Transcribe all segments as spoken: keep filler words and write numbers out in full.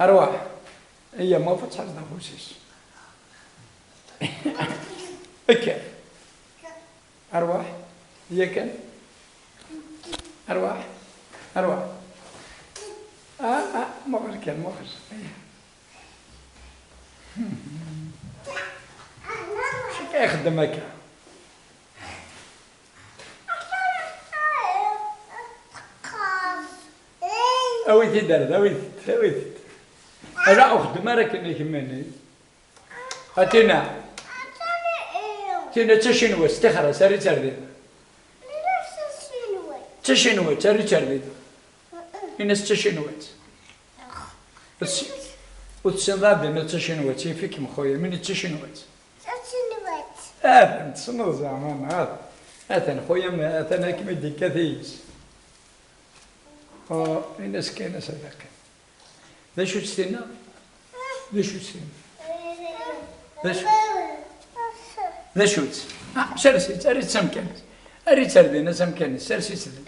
Arwaḥ. Iyya, ma fu tḥerz d afus-is. Akka. Arwaḥ. Yakan. Arwaḥ. Arwaḥ. Ah, ah, muqel kan, muqel. Iyya. Acu akka ixeddem akka? Awit-id ar da, awit-id, awit-id. Ala, ur xeddem ara akken i kemmini. A Tina. Tina d tacinwat, tixer-as, ar itterdin. D tacinwat, ar itterdin. Ini-as d tacinwat. Ur tess-, ur tessineḍ ad d-tiniḍ d tacinwat, yif-ikem xuya, mini d tacinwat. Tacinwat. Atan tessneḍ zeɛma, neɣ? Atan xuya, atan akken i d-ikkat yis. Oh, ini-as kan, a Sadiqi. D acu-tt tinna? D acu-tt tinna? D acu? D acu-tt? Ah, sers-itt, err-itt s amkan-is. Err-itt ar dinna s amkan-is, sers-itt din.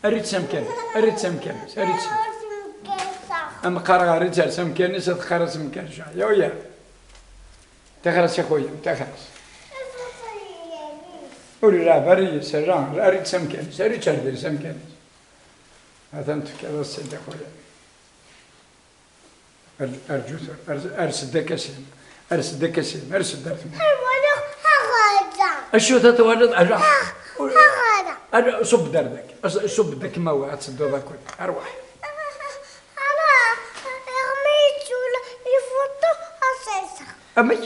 Err-itt s amkan-is, err-itt s amkan-is, err-itt s amkan-is. Am qqareɣ, err-itt ar s amkan-is, ad qqareɣ s amkan-is. Ya, ya. Tixer-as i xuya, tixer-as. Ur ilɛeb ara yis, err-, err-itt s amkan-is, err-itt ar dinna s amkan-is. Atan tefkiḍ-as-tt-id i xuya. Ar-, arǧu tura. Ar-, ars-d akka syin. Ars-d akka syin. Ars-d ar tmurt. Walaɣ aɣada. Acu ta twalaḍ? Ala. Aɣada. Ala, ṣubb-d ar daki. Ṣ-, ṣubb-d akka ma wa ad tedduḍ akked. Arwaḥ. Ala, iɣmi yettula ifuṭu aṣiṣeɣ. Amek?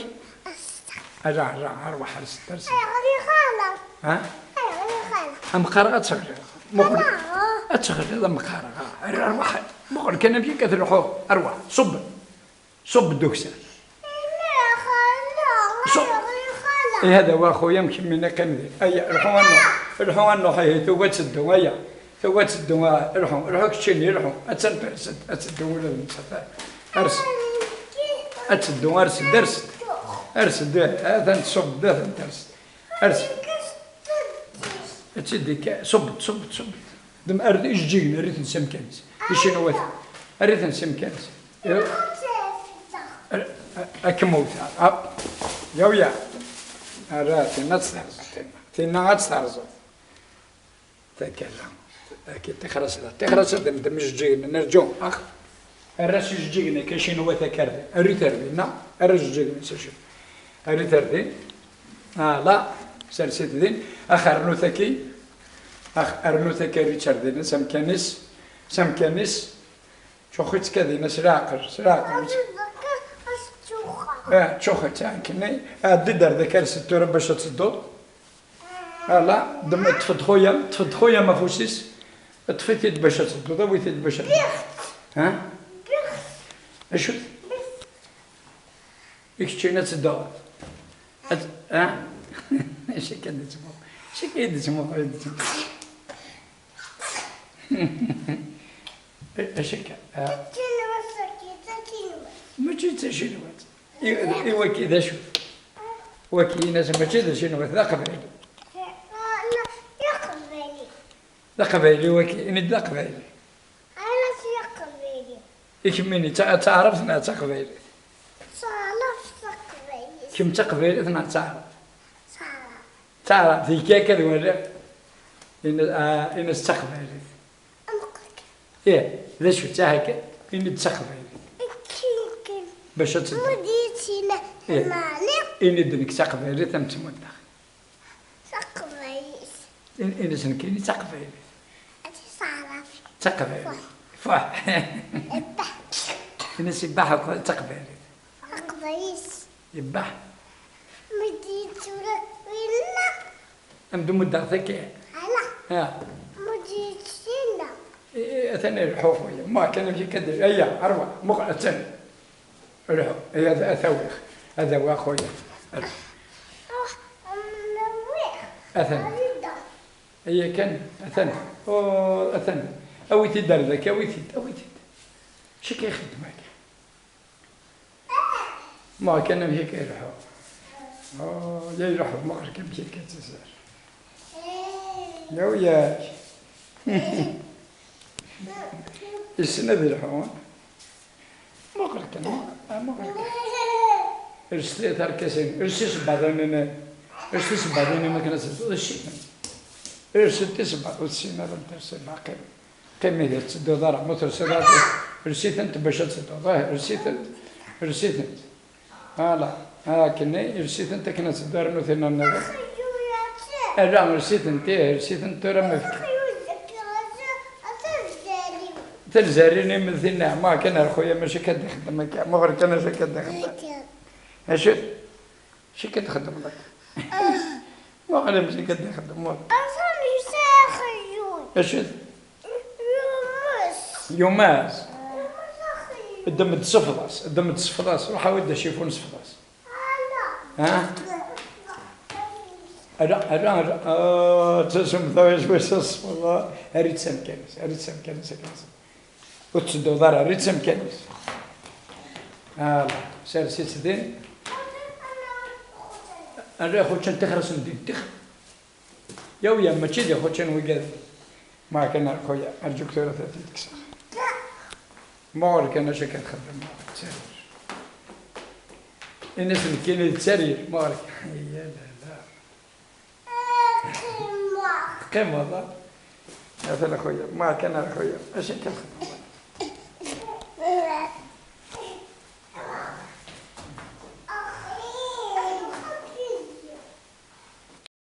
Aṣiṣeɣ. Ala, ala, arwaḥ, ars-d, ars-d. Ayɣer i xalaḍ? Ha? Ayɣer i xalaḍ? Am qqareɣ ad teɣliḍ. Muqel. Ala. Ad teɣliḍ am qqareɣ. Ar-, arwaḥ. Muqel kan amek akka tleḥḥuḍ. Arwaḥ. Ṣubb. Ṣubb-d ukessar. Ṣubb. Ayɣer i xalaḍ? Ihi hada wa xuya mkemmel iqqim din. Aya, lḥu a Nuḥ. Lḥu a Nuḥ, ihi tugi ad teddu, aya. Tugi ad teddu, a, lḥu. Lḥu keččini, lḥu. Attan ters-d, ad teddu ula d nettat. Ars-d. Ad teddu, ars-d, ars-d. Ars-d, atan tṣubb-d, atan ters-d. Ars-d. Ad tt-id-ikka, ṣubb-d, ṣubb-d, ṣubb-d. Dem-, ar ijeǧǧigen, err-iten s amkan-is. Icinwaten. Err-iten s amkan-is. Ar-, a-, ad kem-wteɣ. Hop. Yaw ya. Ara, tinna ad tt-terẓeḍ, tinna. Tinna ad tt-terẓeḍ. Takala. Aki, tixer-as da. Tixer-as da, dem ijeǧǧigen, nerǧu. Ax. Err-as ijeǧǧigen akka, icinwa takardi. Err-it ar dinna. Err ijeǧǧigen s acu. Err-it ar din. Ala. Sers-it din. Ax, rnu taki. Ax, rnu taki, err-itt ar din. S amkan-is. S amkan-is. Ččuxi-tt kan dinna s leɛqel, s leɛqel. Ah, ččuxi-tt, ah, akken. Ɛeddi-d ar daki, ars-d tura bac ad tedduḍ. Ala, dem-, ṭṭef-d xuya, ṭṭef-d xuya afus-is, ṭṭef-it-id bac ad tedduḍ, awi-t-id bac ad tedduḍ. Ha? Acu-t? I keččini ad tedduḍ? Ad, ha? Acu akka i d-tettmuqul? Acu akka i d-tettmuqul? I d-tettmuqul. Acu akka? Ha? Mačči d tacinwat. I, i waki d acu? Waki-ines mačči d acinwat, d aqbayli. D aqbayli. D aqbayli waki, ini-d d aqbayli. Ala, d aqbayli. I kemmini, d ta-, d taɛrabt neɣ d taqbaylit? D taɛrabt, d taqbaylit. Kemm d taqbaylit neɣ d taɛrabt? D taɛrabt. D taɛrabt, deg akka d waliɣ. Ini-, ah, ini-as d taqbaylit. Ih, d acu-tt, aha kan, ini-d d taqbaylit. Akken kan. Bac ad teddu. Mudit-ina. Ih. Mali. Ini-d nekk d taqbaylit am tmudda. Taqbaylit. In-, ini-s nekkini d taqbaylit. Ati taɛrabt. D taqbaylit. Fuḥ. Fuḥ. Ibbaḥ. Ini-s ibbaḥ akk d taqbaylit. Taqbaylit. Ibbaḥ. Mudit tura winna. Am d-muddeɣ takka. Ala. Ha. Mudit-ina. I, i, atan ileḥḥu xuya. Ma kan amek akka d-, aya, arwa, muqel, atan. Ileḥḥu. Aya, ad, ad t-awiɣ. Ad awiɣ xuya. Ruḥ, am, awiɣ. Atan. Arida. Aya kan, atan. Oh, atan. Awi-t-id ar daki, awi-t-id, awi-t-id. Acu akka ixeddem akka? Ma kan amek akka ileḥḥu. Oh, ya ileḥḥu, ma kan amek akka tezzer. Ya uyak. Yessen ad ilḥu. Muqel kan, muqel kan. Ers tarkasin, ers tisebbaḍin-nni, ers tisebbaḍin-nni akken ad tedduḍ, ers-itent. Ers tisebbaḍ, ur tessin ara ad ters, qqim. Qqim ihi, ur tettedduḍ ara, ma ur tersiḍ ara, ers-itent bac ad tedduḍ, ah, ers-itent, ers-itent. Ala, akken, ers-itent akken ad teddu, rnu tin nniḍen. Ala, ers-itent, ih, ers-itent tura ma fk-, tanzarin-im d tinna, ma kan ar xuya, mačči kan d-ixeddem akka, muqel kan acu kan d-ixeddem. Acu? Acu kan d-ixeddem akka? Muqel amek kan d-ixeddem, muqel. Acu? Yumas. Ddem-d sefḍas, ddem-d sefḍas, ruḥ awi-d acifun sefḍas. Ha? Ala, ala, ala. Ah, tasumta iswi s ṣṣfeḍ. Err-itt s amkan-is, err-itt s amkan-is akken. Ur tettedduḍ ara, err-itt s amkan-is. Ala, sers-itt din. Ala, xuččan tixer-asen din, tixer. Yaw ya, mačči d ixuččan wigad. Ma kan ar xuya, arǧuk tura ad t-id-kkseɣ. Muqel kan acu akka txeddem, ttarir. Ini-as nekkini d ttarir, muqel kan. Ya la la. Teqqimeḍ, a? Atan a xuya, ma kan ar xuya, acu akka txeddem?